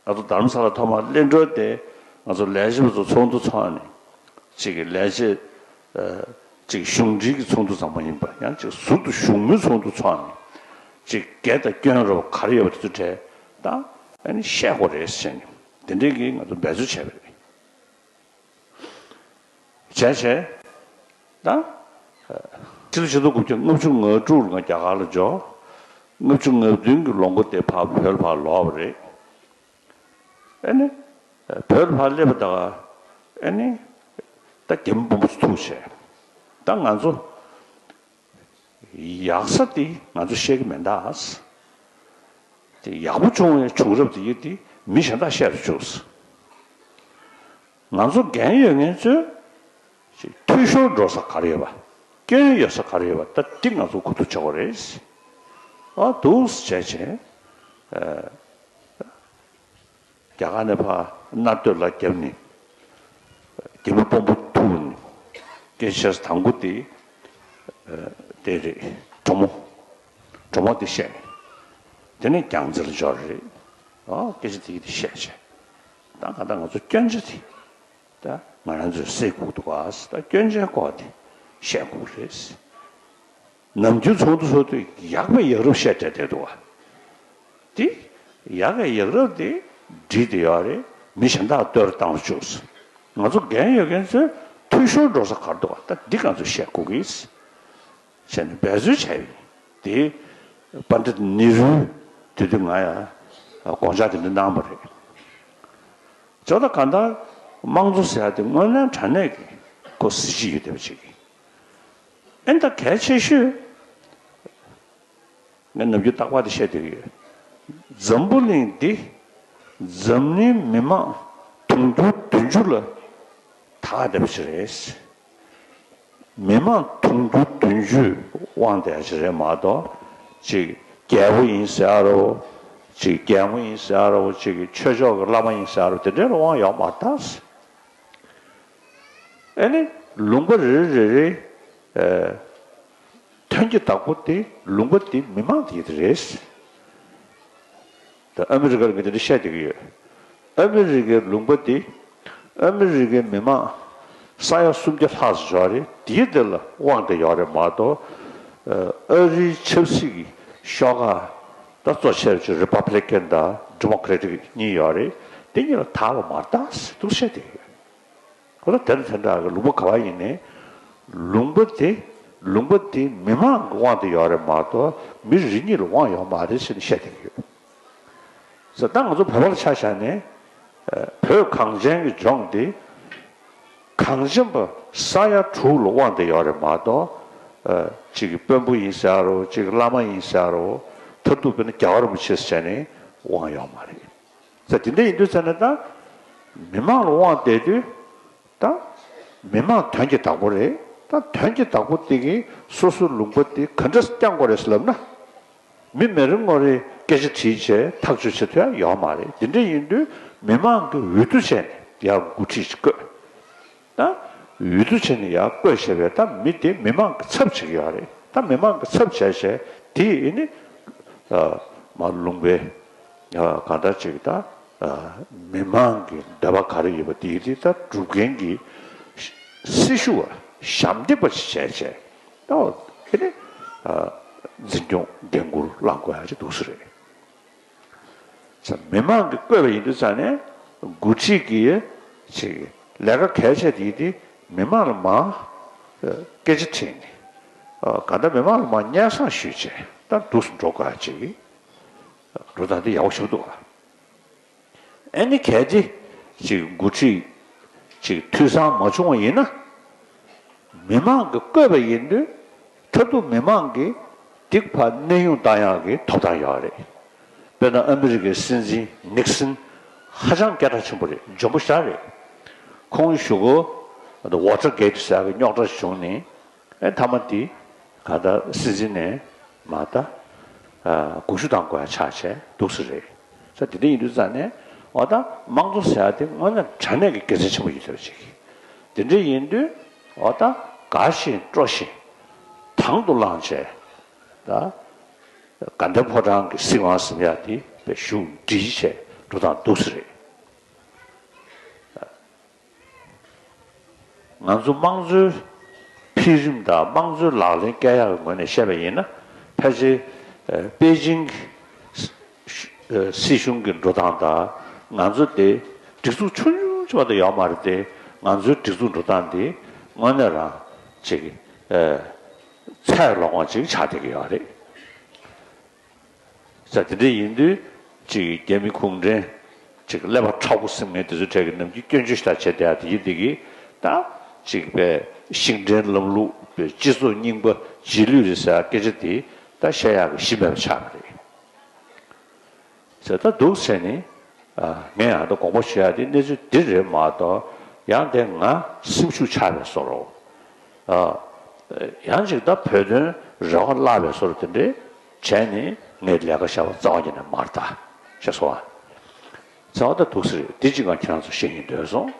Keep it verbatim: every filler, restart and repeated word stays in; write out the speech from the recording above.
ང་ཚོ་དྷ་རམ་ས་ལ་ཐོག་མར་གླེང་སྒྲོན་དེ་ང་ཚོ་ལས་བྱེད་པ་ཚོ་ཚོགས་འདུ་ཚོགས་ནས་གཅིག་གི་ལས་བྱེད་ཨ་གཅིག་གཞུང་འབྲེལ་གྱི་ཚོགས་འདུ་ཙམ་མ་ཡིན་པ་ཡང་གཅིག་ཟུར་དུ་བཞུགས་མོལ་ཚོགས་འདུ་ཚོགས་ནས་གཅིག་འགལ་དང་སྐྱོན་རོ་ག་རེ་ཡོད་པ་དེ་ཚོ་གྲས་ད་ཨ་ནི་བཤད་དགོས་རེད་ཟེར་ནས་དེ་འདྲའི་གི་ང་ཚོ་འབད་རྩོལ་བྱས་པ་རེད། བྱས་བྱས། ད། ཕྱི་ལོ་ཆིག་སྟོང་དགུ་བརྒྱ་ལྔ་བཅུ་ང་དྲུག་ལ་ང་རྒྱ་གར་ལ་འབྱོར། ལྔ་བཅུ་ང་བདུན་གྱི་ལོ་མགོ་དེ་ཕར་བོད་ལ་ཕར་ལོག་པ་རེད། ཨ་ནི། བོད་ལ་ཕར་སླེབས་པ་ད་ག་ཨ་ནི། ད་རྒྱ་མི་དཔོན་པོ་ཚོ་ཐུག་བྱས། ད་ང་ཚོ། ཡག་ས་དེ་ང་ཚོ་ཤེས་ཀྱི་མེད་ད། དེ་ཡག་པོ་བྱུང་བའི་བྱུང་རབས་དེ་ཡོད་དེ་མི་གཞན་དག་བཤད་རུ་བཅུག་ང་ཚོ་འགན་ཡོད་མཁན་ཚོས་ཅིག་འཐུས་ཤོར་འགྲོ་ས་ག་རེ་ཡོད་པ། སྐྱོན་ཡོད་ས་ག་རེ་ཡོད་པ་ད་འདི་ང་ཚོ་ཁུ་ཐུག་བྱ་དགོས་རེད། ཨ་འདུག་བྱས་བྱས། རྒྱ་གར་ནས་ཕར་མནའ་སྟོད་ལ་བརྒྱབ་ནས་རྒྱ་མི་དཔོན་པོ་ཐུག་ནས་སྐད་ཆ་དང་པོ་དེ་དེ་རེད། གྲོ་མོ། གྲོ་མོ་དེ་བཤད་ནས་དེ་ནས་རྒྱལ་རྩེ་ལ་འབྱོར་རེད། ཨ་སྐད་ཆ་དེ་དེ་བཤད་བྱས་ད་ག་ད་ང་ཚོ་སྐྱོན་ཆ་དེ་ད་ང་རང་ཚོས་སེལ་དགོས་འདུག་ག་ད་སྐྱོན་ཆའི་སྐོར་དེ་བཤད་དགོས་རེད། ནམ་རྒྱུན་ཚོགས་འདུ་ཚོགས་དུས་ཡག་པའི་ཡག་རབས་བཤད་བསྡད་བསྡད་འདུག་བ། དེ་ཡག་གི་ཡག་རབས་དེ་བསྒྲིགས་བསྡད་ཡོད་རེད། མི་གཞན་དག་བསྟོད་ར་བཏང་རུ་བཅུག་ང་ཚོ་འགན་ཡོད་མཁན་ཚོས་འཐུས་ཤོར་འགྲོ་ས་ག་རེ་འདུག་བ། ད་འདི་ང་ཚོས་བཤད་དགོས་ཀྱི་བྱས་ནས་འབད་རྩོལ་བྱས་ཡིན། དེ་པཎྜི་ཏ་ནེ་རུས་དེ་དུས་ང་ཡང་དགོངས་འཆར་དེ་འདྲ་གནང་བ་རེད། ཇོ་ད་ག་ད་དམངས་གཙོ་ཟེར་ཡ་དེ་དངོས་གནས་དྲང་གནས་ཀྱི་ཁོ་གཟི་བརྗིད་ཡོད་བསྡད་པ་ཅིག་ཡིན། ཨེ་ད་གལ་ཆེ་ཤོས། ངས་ནམ་རྒྱུན་རྟག་པར་དེ་བཤད་བསྡད་ཀྱི་ཡོད། འཛམ་བུ་གླིང་འདི་འཛམ་གླིང་མི་མང་དུང་ཕྱུར་བདུན་ཅུ་ལ་དར་བསྡད་པ་ཞིག་རེད། མི་མང་དུང་ཕྱུར་བདུན་ཅུའི་དབང་བསྡད་ཡ་ཞིག་རེད་མ་གཏོགས་ཅིག་རྒྱལ་པོ་ཡིན་ཟེར་ཡ་རོ། ཅིག་རྒྱལ་མོ་ཡིན་ཟེར་ཡ་རོ། ཅིག་ཆོས་ཕྱོགས་ཀྱི་བླ་མ་ཡིན་ཟེར་ཡ་རོ། དེ་འདྲའི་ལ་དབང་ཡོད་མ་རེད་ད། ཨེ་ནི་ལུང་པ་རེ་རེ་རེ་རེ། ཨེ། ཐོན་སྐྱེད་བདག་པོ་དེ་ལུང་པ་དེ་མི་མང་དེ་རེད། ད་ཨ་མི་རི་ཀར་ངས་དེ་འདྲ་བཤད་བསྡད་ཀྱི་ཡོད། ཨ་མི་རི་ཀའི་ལུང་པ་དེ་ཨ་མི་རི་ཀའི་མི་མང་ས་ཡ་སུམ་བརྒྱ་ལྷག་ཙམ་ཡོད་རེད། དེའི་དེ་ལ་དབང་དེ་ཡོད་རེད་མ་གཏོགས། ཨ་རིའི་ཆབ་སྲིད་ཀྱི་ཤོག་ཁག་ད་གཙོ་ཆེ་བ་ཅིག་རི་པབ་ལི་ཀན་དང་ཌི་མོ་ཀེ་རེ་ཊིག་གཉིས་ཡོད་རེད། དེ་གཉིས་ལ་དར་བ་མ་རེད་ད་ཟེར་འདུག་བཤད་བསྡད་ཀྱི་ཡོད། ཁོ་ལ་དེ་འདྲ་དེ་འདྲ་གི་ལུང་པ་ག་བ་ཡིན་ནའི། ལུང་པ་དེ་ལུང་པ་དེ་མི་མང་གི་དབང་དུ་ཡོད་རེད་མ་གཏོགས་མི་རེ་གཉིས་ལ་དབང་ཡོད་མ་རེད་ཟེར་ནས་བཤད་བསྡད་ཀྱི་ཡོད། ཟེར་ད་ང་ཚོ་བོད་པ་ལ་ཆ་བཞག་ནས། ཨ་བོད་གངས་ཅན་གྱི་ལྗོངས་འདི་གངས་ཅན་པ་ས་ཡ་དྲུག་ལ་དབང་དུ་ཡོད་རེད་མ་གཏོགས། ཨ་གཅིག་གི་དཔོན་པོ་ཡིན་ཟེར་ཡ་རོ། གཅིག་གི་བླ་མ་ཡིན་ཟེར་ཡ་རོ། མཐར་ཐུག་དཔེར་ན་རྒྱལ་བ་རིན་པོ་ཆེ་ཟེར་ནས་དབང་ཡོད་མ་རེད། ཟེར་དེ་འདྲ་ཡིན་དུས་ཙ་ན་ད་མི་མང་ལ་དབང་བསྡད་དུས་ད་མི་མང་དོན་གྱི་བདག་པོ་རེད། ད་དོན་གྱི་བདག་པོ་དེ་གིས་སོ་སོའི་ལུང་པ་དེ་ག་འདྲ་བསྐྱང་དགོས་རེད་ཟེར་ལབ་ན། མི་མི་རེ་ངོ་རེ་སྐད་ཆ་དྲིས་བྱས་ཐག་གཅོད་བྱེད་ཐུབ་ཡ་ཡོད་མ་རེད། དེ་འདྲ་ཡིན་དུས་མི་མང་གི་འོས་བསྡུ་བྱས་ནས་ཡར་འགོ་ཁྲིད་ཅིག་བསྐོས། ད་འོས་བསྡུ་བྱས་ནས་ཡར་བསྐོས་བྱས་པས་ད་མི་དེ་མི་མང་གི་ཚབ་བྱེད་ཀྱི་ཡོད་རེད། ད་མི་མང་གི་ཚབ་བྱས་བྱས་དེ་ཡིན་ནི་མ་ལུང་པའི་གང་ལྟར་ཅིག་ད་མི་མང་གི་འདོད་པ་ག་རེ་ཡོད་པ་དེ་དེ་ད་སྒྲུབ་མཁན་གྱི་སྲི་ཞུ་བ་ཞབས་འདེགས་པ་ཞིག་བྱས་བྱས་ད་དེ་ནི་འཛིན་སྐྱོང་འགན་འཁུར་བླང་དགོས་ཡ་ཅིག་འདུག་ས་རེད། མི་མང་གིས་བསྐོས་པ་ཡིན་དུས་ཙང་ནས་འགོ་ཁྲིད་ཀྱི་ཅིག་ལས་ཀ་གལ་ཆེ་དེ་དེ་མི་མང་ལ་མར་སྐད་ཆ་དྲིས་ནས་གང་ལྟར་མི་མང་ལ་མར་སྙན་སེང་ཞུས་བྱས་ད་འདུག་སེ་འགྲོ་དགོས་ཅིག་འགྲོ་སྟངས་དེ་ཡག་པོ་ཞིག་འདུག་ག་ཨ་ནི་གལ་ཏེ་ཅིག་འགོ་ཁྲིད་ཅིག་འཐུས་ཚང་མ་བྱུང་བ་ཡིན་ན། མི་མང་གིས་བསྐོས་པ་ཡིན་དུས་མཐར་ཐུག་མི་མང་གིས་སྡིག་པ་གནས་དབྱུང་བཏང་ཡག་གི་ཐོབ་ཐང་ཡོད་རེད། དཔེར་ན་ཨ་མི་རི་ཀའི་སྲིད་འཛིན་ནིག་སིན་ཧ་ཅང་སྐད་གྲགས་ཆེན་པོ་རེད། འཇོན་པོ་ཞེ་དྲག་རེད། ཁོང་གཞུག་གུ་ཝ་ཊར་གེ་ཊི་ཟེར་ཡག་གི་རྙོག་དྲ་བྱུང་ནས་ཨེ་མཐའ་མ་དེ་ག་ད་སྲིད་འཛིན་ནས་མ་ད་སྒུག་ཞུ་བཏང་དགོས་ཡ་ཆགས་བྱས་འདུག་ས་རེད། ས་དེ་འདྲ་ཡིན་དུས་ཙང་ནས་འོ་ད་དམངས་གཙོ་ཟེར་ཡ་དེ་དངོས་གནས་དྲང་གནས་ཀྱི་དགེ་མཚན་ཆེན་པོ་ཡོད་ཟེར་བ་ཅིག་དེ་འདྲ་ཡིན་དུས་འོ་ད་དགའ་བཞིན་སྤྲོ་བཞིན་དང་དུ་བླངས་བྱས་ད་དགའ་ལྡན་ཕོ་བྲང་གི་སྲིད་དབང་ཟེར་ཡ་དེ་བཞུགས་སྒྲིག་བྱས་ འགྲོ་སྟངས་འདུག་སེ་རེད། ང་ཚོ་དམངས་གཙོའི་འཕེལ་རིམ་དང་དམངས་གཙོའི་ལག་ལེན་བཀལ་ཡག་གི་ངོས་ནས་བཤད་པ་ཡིན་ན། ཕལ་ཆེར་ཨ་པེ་ཅིང་སྲིད་གཞུང་གི་འགྲོ་སྟངས་དང་ང་ཚོ་དེ་སྒྲིག་འཛུགས་ཆུང་ཆུང་ཅིག་མ་གཏོགས་ཡོད་མ་རེད་དེ། ང་ཚོའི་སྒྲིག་འཛུགས་འགྲོ་སྟངས་དེ་དངོས་གནས་རང་ཅིག་ཨ་ཚད་ལོངས་པ་ཅིག་ཆགས་བསྡད་ཀྱི་ཡོད་རེད། ས་དེ་འདྲ་ཡིན་དུས་ཅིག་རྒྱ་མི་གུང་ཁྲན་ཅིག་ཀླད་པ་མཁྲེགས་པོ་ཟེར་མཁན་དེ་ཚོའི་གྲས་ཀྱི་ནམ་རྒྱུན་སྐྱོན་བརྗོད་ཞེ་དྲག་བྱས་བསྡད་ཡ་དེ་ཡིན་དེ་གི། ད་ཅིག་པའི་ཤིང་འབྲས་ལམ་ལུགས་པའི་སྤྱི་ཚོགས་རྙིང་པ་རྗེས་ལུས་རེད་ཟེར་སྐད་ཆ་དེ་ད་བཤད་ཡག་གི་གཞི་མེད་པ་ཆགས་པ་རེད་ཟེར། ད་འདུག་ཟེར་ནི། ཨ་ངས་ཡང་ད་དགོངས་པ་ཞུ་ཡ་དེ་གནས་ཚུལ་འདི་རེད་མ་གཏོགས། ཡང་དེ་ང་སེམས་ཤུགས་ཆག་པའི་བཟོ་འདྲ། ཨ་ཡང་ཅིག་ད་བོད་དོན་རེ་བ་བརླག་པའི་བཟོ་འདྲ་དེ་འདྲས་བྱས་ནས་ངས་ལས་ཀ་བྱ་བ་རྩ་བ་ཉིད་ནས་མ་རེད་ད། ཤེས་སོང་ཨ། རྩ་བ་ད་འདུག་སེ་རེད། འདི་གཅིག་ང་ཁྱེད་རང་ཚོ་བཤད་སྙིང་འདོད་སོང་།